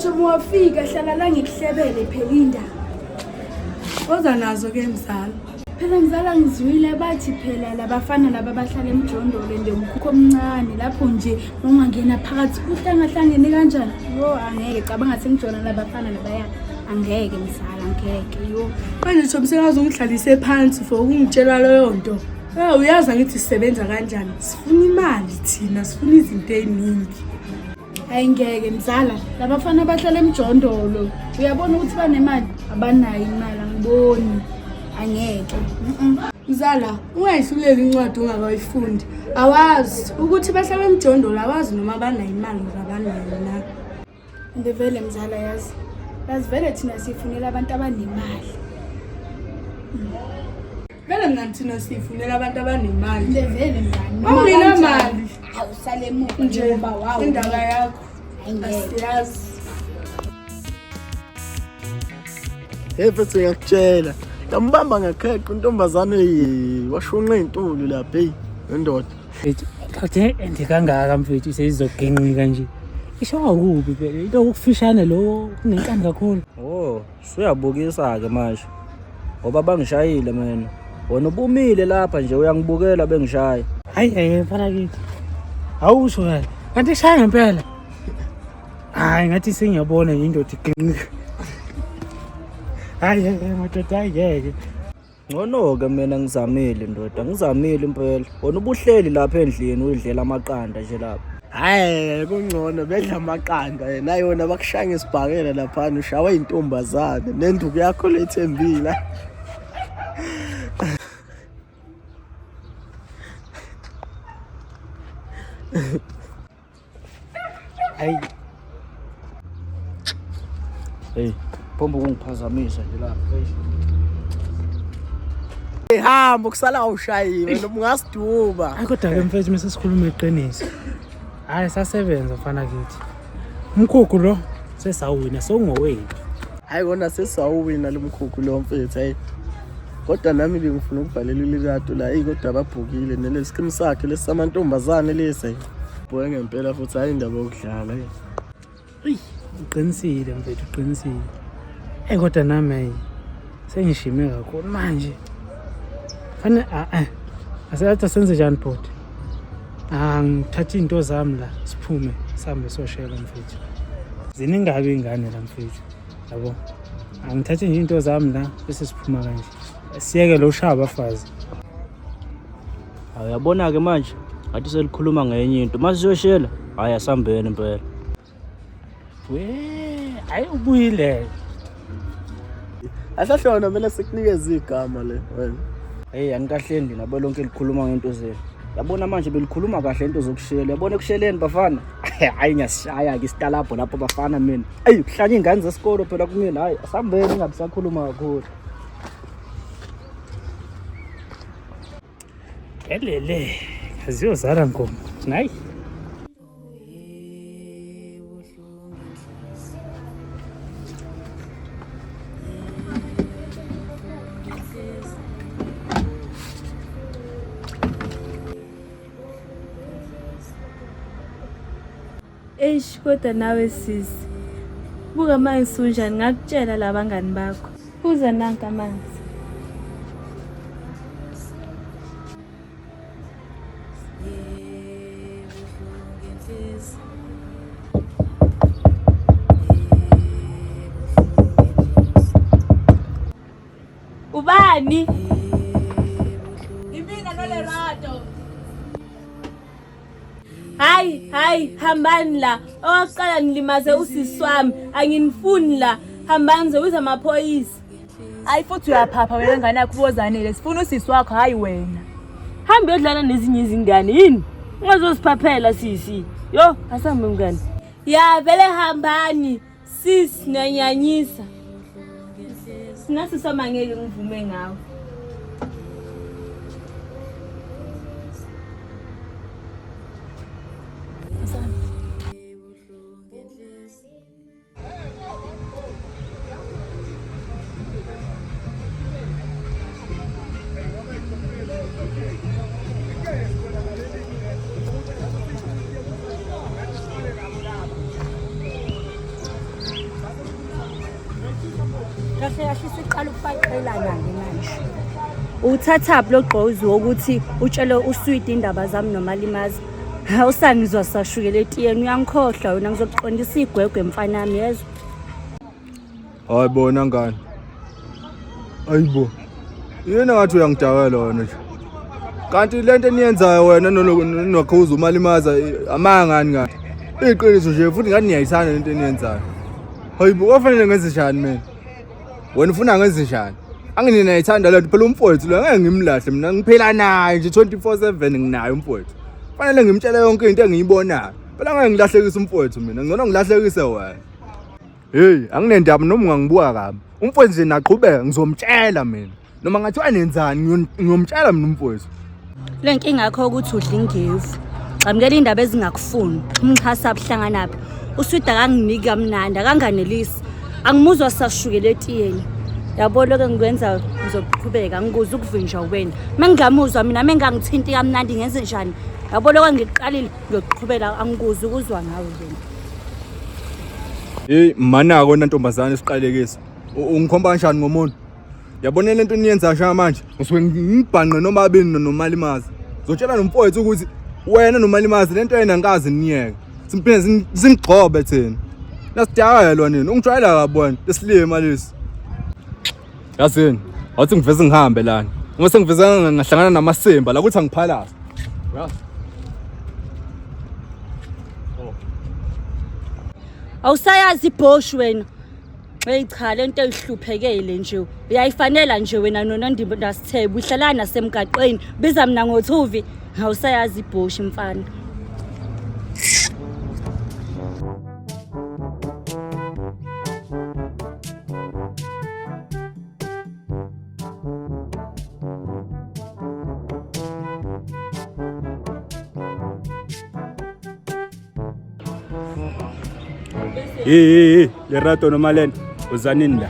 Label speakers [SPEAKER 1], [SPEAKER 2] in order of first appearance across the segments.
[SPEAKER 1] Chomi wafika hlala la ngikuhlebele phela indaba.
[SPEAKER 2] Oza nazo ke mzala.
[SPEAKER 1] Phela mzala ngizwile bathi phela labafana laba bahlala emjondolo nje umkhukhu omncane lapho nje ungangena phakathi kuhlangahlangene kanjani. Yo angeke cabanga sengijona labafana labaya. Angeke mzala angeke yo.
[SPEAKER 2] Manje Chomi sengaze ungihlalise phansi for ukungitshela leyo nto. Eh uyazi angithi sisebenza kanjani? Sifuna imali thina, sifuna izinto eziningi.
[SPEAKER 1] Hayi ngeke mzala, labafana bahlala emjondolo. Uyabona ukuthi banemali? Abanayo imali, angiboni. Angeke.
[SPEAKER 2] Mzala, ungayihluleli incwadi ungakayifundi. Awazi ukuthi bahlala emjondolo, awazi noma banayo imali or abanayo na.
[SPEAKER 1] Ndivele mzala yazi. Yazi vele thina sifunela abantu abanemali.
[SPEAKER 2] Vele mngani thina sifunela abantu abanemali.
[SPEAKER 1] Ndevele mngani.
[SPEAKER 2] Awungenamali.
[SPEAKER 1] Awusale emuva
[SPEAKER 2] Nje
[SPEAKER 1] njengoba wawu.
[SPEAKER 2] indaba yakho
[SPEAKER 1] Angeke.
[SPEAKER 2] asiyazi.
[SPEAKER 3] Hey mfethu ngiyakutshela. Ngambamba ngakheqa intombazane washunqa iy'ntulu lapha hey indoda.
[SPEAKER 4] Mfethu, kade ende kangaka mfethu seyizoginqika nje. Ishawa kubi phela into okufishane lo kunenkani kakhulu.
[SPEAKER 5] Oh, suyabukisa-ke manje ngoba bangishayile mina. Wena ubumile lapha nje uyangibukela bengishaya.
[SPEAKER 4] Hayi hayi mfana kithi. Awusho kahle. Kanti ishaya ngempela. Hayi ngathi sengiyabona nje indoda iginqika. Hayi hayi madoda hayi ngeke.
[SPEAKER 5] Ngcono-ke mina ngizamile ndoda, ngizamile impela. Wena ubuhleli lapha endlini uyidlela amaqanda nje lapha.
[SPEAKER 3] Hhayi kungcono bedla amaqanda yena yona bakushaya ngesibhakela laphana ushawa intombazane nenduku yakho lethembile.
[SPEAKER 4] Hayi
[SPEAKER 5] Hey, phomba ukungiphazamisa nje lapha.
[SPEAKER 3] Hey. Hamba kusala awushayiwe noma ungasiduba.
[SPEAKER 4] Hayi kodwa ke mfethu mase sikhuluma iqiniso. Hayi sasebenza mfana kithi. Umkhukhu lo sesawina sowungowethu.
[SPEAKER 3] Hayi kona sesawuwina lo mkhukhu lo mfethu hayi. Kodwa nami bengifuna ukubhalela uLerato la eyi kodwa ababhukile nalesikimu sakhe lesi samantombazane lesi. Bhuke ngempela futhi hayi indaba yokudlala hey.
[SPEAKER 4] Eyi, uqinisile mfethu uqinisile. Eyi kodwa nami hayi sengishime kakhulu manje. Fanele a eh aseyathi senze njani bhuti? Ah ngithatha izinto zami la siphume sihambe soshela mfethu. Ziningi kabi iy'ngane la mfethu. Yabo. Angithathe nje into zami la bese siphuma kanje. Siyeke lo shaya abafazi.
[SPEAKER 5] Uyabona-ke manje ngathi selikhuluma ngenye into. Mase siyoshela, hhayi asambeni impela.
[SPEAKER 4] We, hayi ubuyile.
[SPEAKER 3] Ahlahlona kumele sikunikeze igama le wena.
[SPEAKER 5] Hey, anikahleni nje nabo lonke likhuluma ngento zenu. Yabona manje belikhuluma kahle into zokushela. Yabona ekusheleni bafana. Hayi ngiyasishaya-ke isitalabho lapho bafana mina. Eyi kuhlanya iy'ngane zesikolo phela kumina. Hayi asambeni ingabi sakhuluma kakhulu.
[SPEAKER 4] Elele, aziyozala nkomo. Nayi.
[SPEAKER 6] Eish kodwa nawe sisi. Buka manje sunjani ngakutshela labangani bakho. Phuza nanka amanzi. Ubani?
[SPEAKER 2] Imina noLerato.
[SPEAKER 6] Hayi, hayi, hambani la. Okokuqala nilimaze usisi wami. Anginifuni la. Hambani ngizobiza amaphoyisa.
[SPEAKER 7] Hayi futhi uyaphapha wena ngane yakho ubozanele. Sifuna usisi wakho hayi wena.
[SPEAKER 6] Hambe uyodlala nezinye izingane yini? Ungazosiphaphela sisi. Yo, asambe mngane. Ya vele hambani. Sis niyanyanyisa. Sinasi sami angeke ngivume ngawe.
[SPEAKER 8] Kahle kahle siqala ukufaqelana-ke manje. Uthathaphi lo gqozi wokuthi utshele uswidi indaba zami nomalimazi? Awusangizwa sashukela etiyeni uyangikhohlwa wena ngizokuqondisa igwegwe mfanami yezwa.
[SPEAKER 9] Hayi bona ngane. Ayibo. Yena ngathi uyangidakela wena nje. Kanti lento eniyenzayo wena nokhuza umalimaza amanga ngani ngathi. Iqiniso nje futhi ngathi niyayithanda lento eniyenzayo. Hayibo kwafanele ngenze njani mina? Wena ufuna ngenze njani? Angini niyayithanda lento phela umfowethu lo ngeke ngimlahle mina ngiphila naye nje 24/7 nginaye umfowethu. Fanele ngimtshele yonke into engiyibonayo. Phela ngeke ngilahlekise umfowethu mina ngcono ngilahlekise wena. Hey, anginendaba noma ungangibuka kabi. Umfowethu nje naqhubeka ngizomtshela mina. Noma ngathiwa nenzani ngiyomtshela mina umfowethu.
[SPEAKER 8] Le nkinga yakho ukuthi udla ingevu. Xamukela indaba ezingakufuni. Umxhasa buhlanganaphi. Uswida akanginiki kamnandi, akanganelisi. Angimuzwa sashukela etiyeni. Yabo lokho engikwenza ngizoqhubeka ngikuze ukuvinjwa wena. Mengingamuzwa mina mengangithinti kamnandi ngenze njani? Yabo lokho engikuqalile ngiyoqhubeka angikuze ukuzwa ngawe wena.
[SPEAKER 9] Hey manako wena ntombazane isiqalekiso. Ungikhomba kanjani ngomuntu? Yabona lento eniyenza nje manje, ngisuke ngibhanqe noma abini nomalimazi. Zotshela nomfowethu ukuthi wena nomalimazi lento yena ngikazi niyeke. Simphinde singigxobe thina. Nasidakelwa nini? Ungijwayela kabi wena, lesilima lesi. Yazini, awuthi ngiveze ngihambe lana. Uma sengiveze ngahlangana namasimba la kuthi angiphalaze. Yazi.
[SPEAKER 8] Awusayazi ibhoshi wena. Hey cha lento eyihluphekele nje. Uyayifanela nje wena noNondimbo Sithebe uhlala nasemgaqweni. Biza mina ngothuvi. Awusayazi ibhoshi mfana.
[SPEAKER 10] Hey hey hey, Lerato noMalene, uzanini la?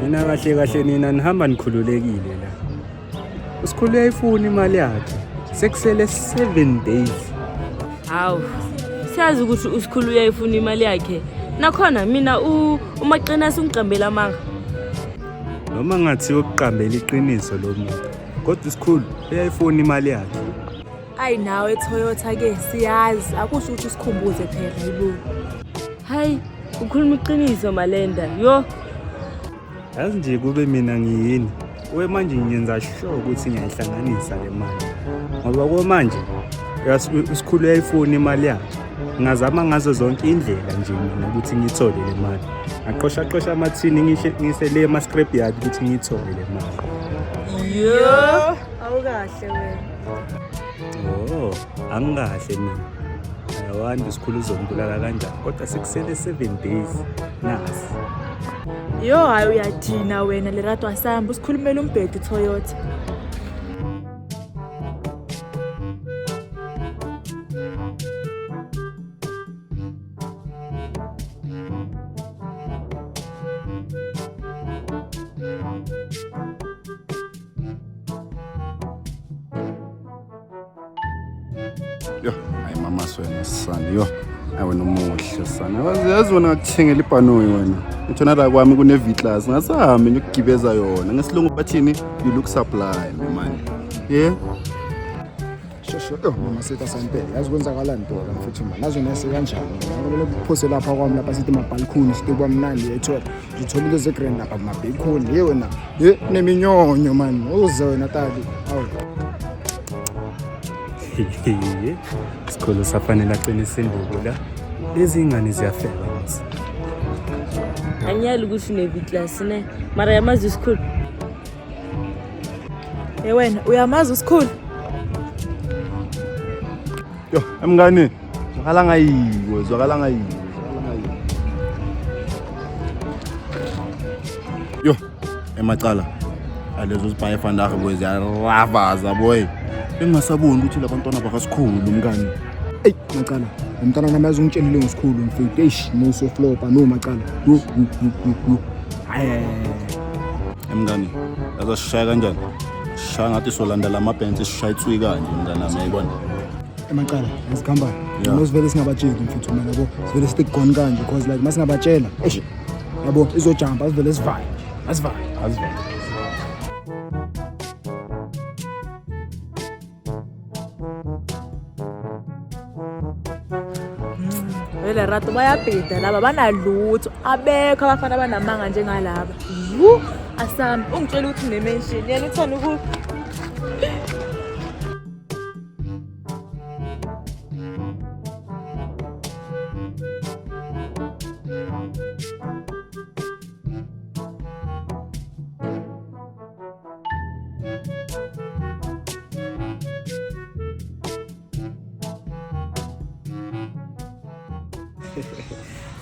[SPEAKER 10] Nina kahle kahle nina nihamba nikhululekile la. Usikhulu uyayifuna imali yakhe. Sekusele 7 days.
[SPEAKER 6] Hawu. Siyazi ukuthi usikhulu uyayifuna imali yakhe. Nakhona mina umaqina sungiqambela amanga.
[SPEAKER 10] Noma ngathi ukuqambela iqiniso lo muntu. Kodwa isikhulu uyayifuna imali yakhe.
[SPEAKER 7] Ayi nawe Toyota ke siyazi akusho ukuthi usikhumbuze phela yibo.
[SPEAKER 6] Hayi, ukhuluma iqiniso Malenda. Yo.
[SPEAKER 10] Yazi nje kube mina ngiyini. Kuwe manje ngiyenza sure ukuthi ngiyayihlanganisa le mali. Ngoba kuwe manje usikhulu uyayifuna imali yakhe. Ngingazama ngazo zonke indlela nje mina ukuthi ngiyithole le mali. Ngaqoshaqosha amathini ngishe ngise le ema-scrap yard ukuthi ngiyithole le mali.
[SPEAKER 6] Yo.
[SPEAKER 7] Awukahle wena.
[SPEAKER 10] Oh, angikahle mina. Ayawandi usikhulu uzombulala kanjani kodwa sekusele 7 days nasi.
[SPEAKER 7] Yo hayi uyadina wena Lerato asambe usikhulumela umbhedo Toyota.
[SPEAKER 11] Yo, hayi mama wena sana. Yo, hayi wena umuhle sana. Yazi yazi wena ngakuthengela ibhanoyi wena. Ngithona la kwami kune V class. Ngasahambe ngiyokugibeza yona. Ngesilungu bathini? You look sublime man. Yeah.
[SPEAKER 12] Shosho, yo mama setha sampela. Yazi kwenzakalani nto la mfethu mama. Nazo nese kanjani? Ngeke kuphose lapha kwami lapha sithi mabhalkhuni sithi kwamnandi uyayithola. Ngithola into ze-grand lapha mabhekuni. Ye wena. Ye neminyonyo man. Uze wena tali. Awu.
[SPEAKER 10] Isikhulu safanele aqinise induku la. Lezi ngane ziyafeba mos.
[SPEAKER 6] Angiyali ukuthi une-V class ne. Mara yamazi isikhulu.
[SPEAKER 7] Hey wena uyamazi usikhulu?
[SPEAKER 11] Yo, emngani, zwakala ngayiwe, zwakala ngayiwe, zwakala ngayiwe. Yo, emacala. Alezo zibhaye vandag boy ziyaravaza boy. Engingasaboni ukuthi labantwana bakasikhulu mngani.
[SPEAKER 12] Ey macala, umntana nami azongitshelile ngosikhulu mfethu. Eish, muso flopa no macala. Yo yo yo yo. Hayi.
[SPEAKER 11] Emngani, yazasishaya kanjani? Shaya ngathi solanda lamabhensi sishaya itswi kanje mngani nami yayibona.
[SPEAKER 12] Emacala esikhamba no sivele singabatsheli mfethu mina yabo, sivele sithi gone kanje because like masingabatshela eish yabo izojumpa, sivele sivale, asivale,
[SPEAKER 11] asivale.
[SPEAKER 7] Lerato bayabhida laba, banalutho, abekho abafana abanamanga njengalaba. Wu asami ungitshela ukuthi une-mansion yena uthanda uku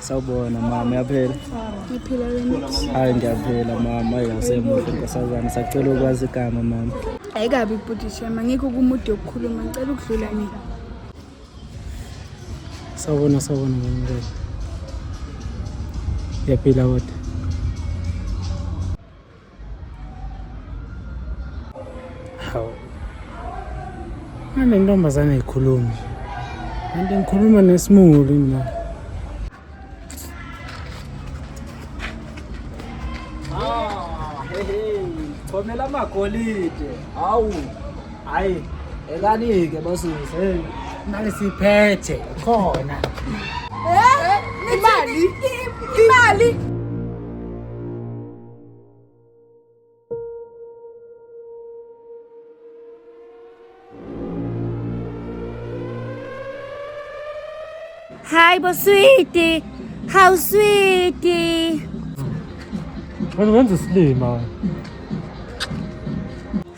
[SPEAKER 5] Sawubona mama, uyaphila?
[SPEAKER 1] Ngiphila, wena?
[SPEAKER 5] Hayi, ngiyaphila mama, hayi awusemuhle nkosazana, sacela ukwazi igama mama.
[SPEAKER 1] Ayikabi bhuti shema, ngikho kumude ukukhuluma, ngicela ukudlula mina.
[SPEAKER 4] Sawubona, sawubona mama. Uyaphila kodwa? Hawu. Manje intombazane ayikhulumi. Kanti ngikhuluma nesimuli mina.
[SPEAKER 5] Ah, hey hey, chomela amagolide. Hawu. Hayi, ekani-ke basuse. Hey.
[SPEAKER 4] Mali siphethe khona.
[SPEAKER 1] Imali, imali.
[SPEAKER 8] Hayi bo sweetie. How sweetie.
[SPEAKER 4] Wena wenza isilima wena.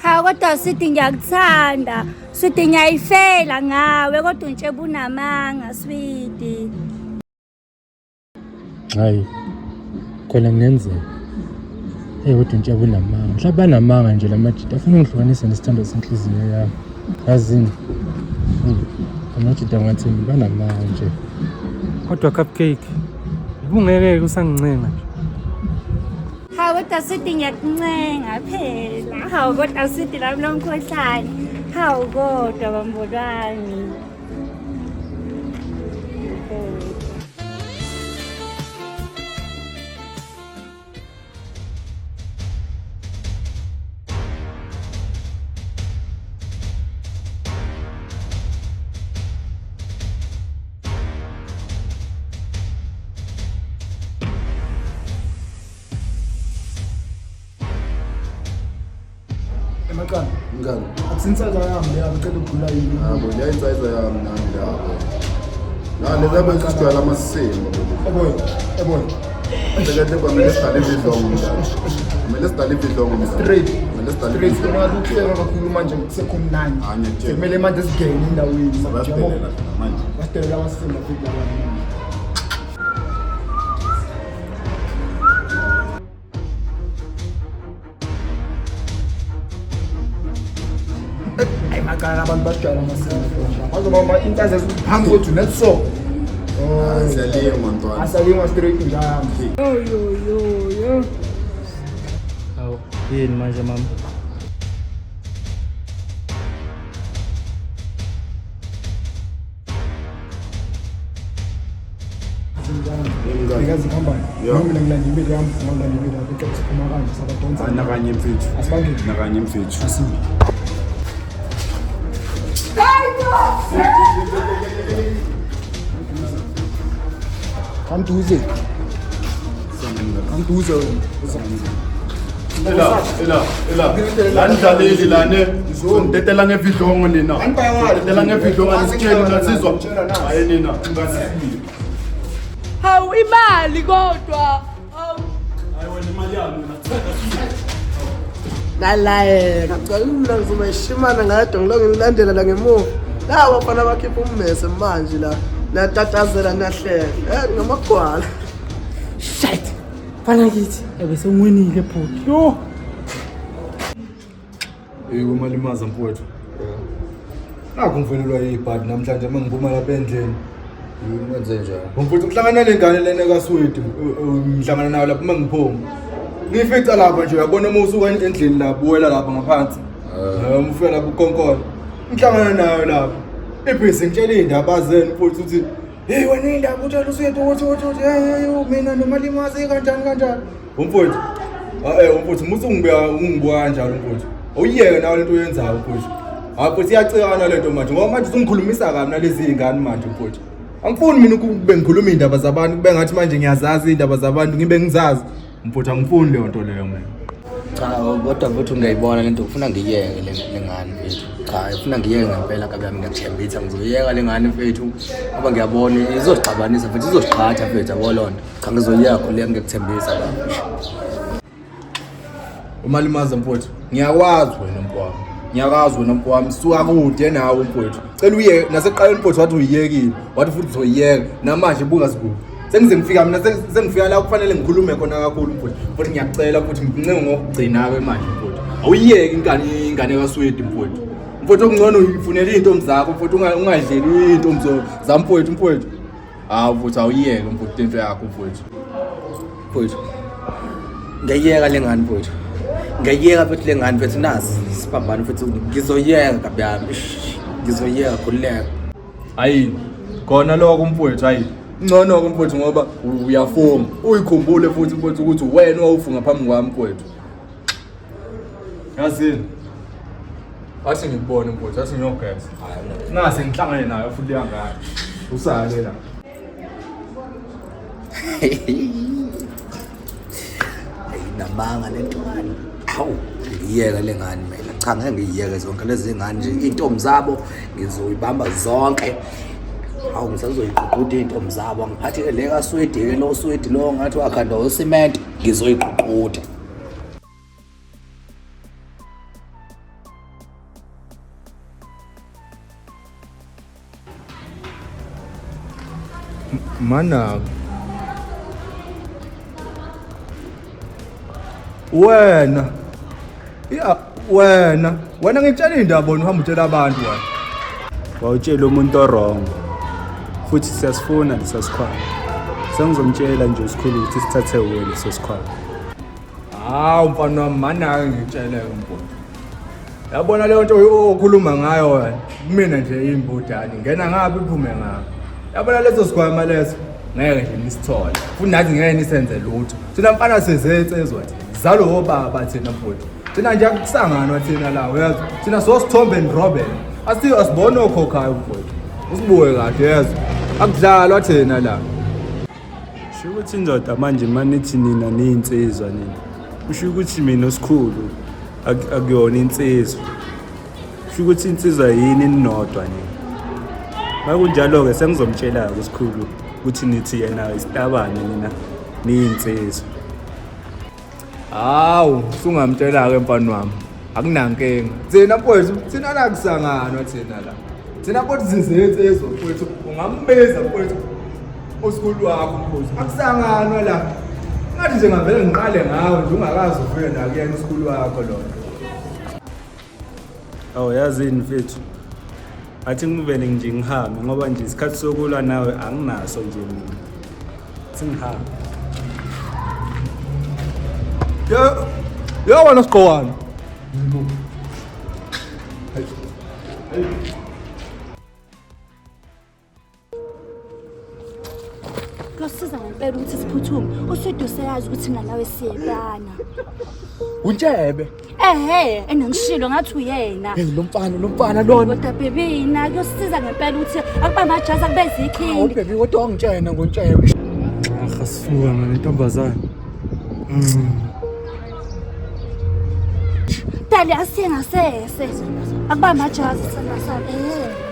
[SPEAKER 8] Hawu kodwa sweetie, ngiyakuthanda. Sweetie, ngiyayifela ngawe kodwa untshebe unamanga sweetie.
[SPEAKER 4] Hayi. Khona kungenzeka. Hey kodwa untshebe unamanga. Mhlawumbe banamanga nje lamajita afuna ungihlukanisa nesithando senhliziyo yami. Yazini. Amajita ngathi banamanga nje.
[SPEAKER 10] Kodwa cupcake, ubungeke usangincenga nje.
[SPEAKER 8] Hawu kodwa sweetie, ngiyakuncenga phela. Hawu kodwa sweetie lami lomkhohlane. Hawu kodwa bambolwami.
[SPEAKER 12] Emaqanda.
[SPEAKER 11] Mngani.
[SPEAKER 12] Akusinsaza yami leya, ngicela ukugula yini?
[SPEAKER 11] Yabo, leya insayiza yami nami lapho. Na leza bese sijwayela amasimba.
[SPEAKER 12] Eboy, eboy.
[SPEAKER 11] Kahle kwamele sidlale ividlongo mngani. Kumele sidlale ividlongo mngani.
[SPEAKER 12] Straight.
[SPEAKER 11] Kumele sidlale
[SPEAKER 12] Straight,
[SPEAKER 11] ividlongo.
[SPEAKER 12] ungathi ukuhleka kakhulu manje kusekho mnandi.
[SPEAKER 11] Ah, ngiyakutshela.
[SPEAKER 12] Sekumele manje singene endaweni manje yabo.
[SPEAKER 11] Sibadelela phela manje.
[SPEAKER 12] Basidelela amasimba futhi laba. Hayi macala, abantu basijwayela amasimba. Bazoba intaza phambi kwethu netso.
[SPEAKER 11] Ah, siyalingwa ntwana.
[SPEAKER 12] Asalingwa straight njalo.
[SPEAKER 1] Yo yo yo yo.
[SPEAKER 5] Hawu, yini manje mama?
[SPEAKER 12] Ngikazi khambani.
[SPEAKER 11] Yeah.
[SPEAKER 12] Mina ngilanda imali yami, ngilanda imali yakho, icela siphuma kanje sabadonsa.
[SPEAKER 11] Ah, nakanye mfethu.
[SPEAKER 12] Asibangeni.
[SPEAKER 11] Nakanye mfethu.
[SPEAKER 12] Asibe. Kamduze. Kamduze wena.
[SPEAKER 11] Ela, ela, ela. La nidlaleli la ne. Ngitetela ngevidlongo nina. Ngitetela ngevidlongo anisitsheli nansizwa. Hayi nina. Mngani.
[SPEAKER 7] Hawu imali kodwa. Hawu.
[SPEAKER 10] Hayi wena imali yami wena.
[SPEAKER 3] Lalayeka, ngicela mina ngizoba ishimana ngadwa ngilokhu ngilandela la ngemuva. Laba bafana bakhipha ummese manje la. Natatazela nahlehla. Eh ngamagwala.
[SPEAKER 4] Shit. Fana kithi ebese ngiwinile bhuti. Yo.
[SPEAKER 9] Hey umalimaza mfowethu. Nakho ngivelelwa yibhadi namhlanje uma ngiphuma lapha endlini.
[SPEAKER 11] Wenze njani?
[SPEAKER 9] Mfowethu kuhlangana nengane lena kaSwedi, ngihlangana nayo lapha uma ngiphuma. Ngifica lapha nje uyabona uma usuka endlini lapha uwela lapha ngaphansi. Uma ufika lapha ukonkona. Ngihlangana nayo lapha. Ibhizi ngitshela iy'ndaba zenu mfowethu uthi hey wena iy'ndaba utshela usuyethu ukuthi ukuthi ukuthi hey hey mina nomalimazi kanjani kanjani. Umfowethu eh umfowethu musu ungibuka ungibuka kanjalo mfowethu. Awuyeke nawe lento oyenzayo mfowethu. Hayi mfowethu iyacikana lento manje ngoba manje usungikhulumisa kabi nalezi iy'ngane manje mfowethu. Angifuni mina ukube ngikhuluma iy'ndaba zabantu kube ngathi manje ngiyazazi iy'ndaba zabantu ngibe ngizazi. Mfowethu angifuni leyo nto leyo mina.
[SPEAKER 13] Cha kodwa mfethu ngiyayibona lento ufuna ngiyeke le ngane mfethu. Cha ifuna ngiyeke ngempela kabi yami ngiyakuthembisa ngizoyeka le ngane mfethu ngoba ngiyabona izosixabanisa mfethu izosiqhatha mfethu yabo loo nto. Cha ngizoyeka khuleka ngiyakuthembisa baba.
[SPEAKER 9] Umalimaza mfowethu ngiyakwazi wena mfowami. Ngiyakwazi wena mfowami suka kude nawe mfowethu. Cela uye nasekuqaleni mfowethu wathi uyiyekile wathi futhi uzoyiyeka namanje buka sikude. Sengize ngifika mina sengifika la kufanele ngikhulume khona kakhulu mfowethu. Futhi ngiyakucela futhi ngincenga ngokugcina-ke manje mfowethu. Awuyiyeki ingane ingane kaSwedi mfowethu. Mfowethu okungcono uyifunele iy'ntombi zakho mfowethu ungadleli iy'ntombi zamfowethu mfowethu. Hawu mfowethu awuyiyeke mfowethu into yakho mfowethu.
[SPEAKER 13] Mfowethu. Ngiyayeka le ngane mfowethu. Ngiyayeka mfethu le ngane mfethu nazi isiphambano mfethu ngizoyeka kabi yami. Ngizoyeka khululeka.
[SPEAKER 9] Hayi khona lokho mfowethu hayi. Ngcono-ke mfowethu ngoba uyafunga. Uyikhumbule futhi mfowethu ukuthi wena owawufunga phambi kwami mfowethu. Yazini. Wathi ngikubone mfowethu, wathi ngiyogeza. Ngase ngihlangane nayo futhi leyangane. Usale la.
[SPEAKER 13] Ayinamanga le ntwana. Hawu, ngiyeka le ngane mina. Cha ngeke ngiyiyeke zonke lezi ngane nje. Iy'ntombi zabo ngizoyibamba zonke. Hawu ngisazoyiququda iy'ntombi zabo. Angiphathi-ke le kaSwedi-ke lo Swedi lo ngathi wakhandwa usimende. Ngizoyiququda.
[SPEAKER 9] Mana wena ya wena wena ngitshela indaba wena uhamba utshela abantu wena
[SPEAKER 10] wawutshela umuntu orong futhi siyasifuna leso sikhwama sengizomtshela nje usikhulu ukuthi sithathe wuwe leso sikhwama
[SPEAKER 9] Hawu mfana wami mana-ke ngitsheleke mfowethu. Yabona leyo nto okhuluma ngayo wena, kumina nje imbudane ngena ngaphi iphume ngaphi. Yabona leso sikhwama leso ngeke nje nisithole. Futhi nathi ngeke nisenze lutho. Thina mfana sizinsizwa thina. Zalo obaba thina mfowethu. Thina nje akusanganwa thina la uyezwa. Thina sosithombe and Robin. Asiyo asibone okhokhayo mfowethu. Usibuke kahle uyezwa. Akudlalwa thina la.
[SPEAKER 10] Sho ukuthi indoda manje manithi nina niyinsizwa nina. Kusho ukuthi mina osikhulu akuyona insizwa. Kusho ukuthi insizwa yini ninodwa nina. Makunjalo-ke sengizomtshela-ke usikhulu ukuthi nithi yena isitabane nina niyinsizwa.
[SPEAKER 9] Hawu, usungamtshela-ke mfana wami. Akunankinga. Thina mfowethu, thina la kusanganwa thina la. Thina mfowethu sizinsizwa mfowethu, ungambiza mfowethu usikhulu wakho mfowethu. Akusanganwa la. Ngathi nje ngavele ngiqale ngawe nje ungakaze ufike nakuyena usikhulu wakho lona.
[SPEAKER 10] Awu yazini mfethu. Athi ngivele nje ngihambe ngoba nje isikhathi sokulwa nawe anginaso nje mina. Singihambe.
[SPEAKER 9] Yo, yo wena sigqokwana.
[SPEAKER 8] Kuyosiza ngempela ukuthi siphuthume. Uswidi useyazi ukuthi mina nawe siyebana.
[SPEAKER 3] Untshebe.
[SPEAKER 8] Ehhe, enangishilo ngathi uyena.
[SPEAKER 3] Hey lo mfana, lo mfana lona.
[SPEAKER 8] Kodwa baby na kuyosiza ngempela ukuthi akuba amajazi akube
[SPEAKER 3] Hawu
[SPEAKER 8] zikhindi.
[SPEAKER 3] baby kodwa wangitshena ngontshebe.
[SPEAKER 10] Arha suka ngale ntombazane.
[SPEAKER 8] Dali asiye ngasese. Akuba amajazi sana sana. Ehhe.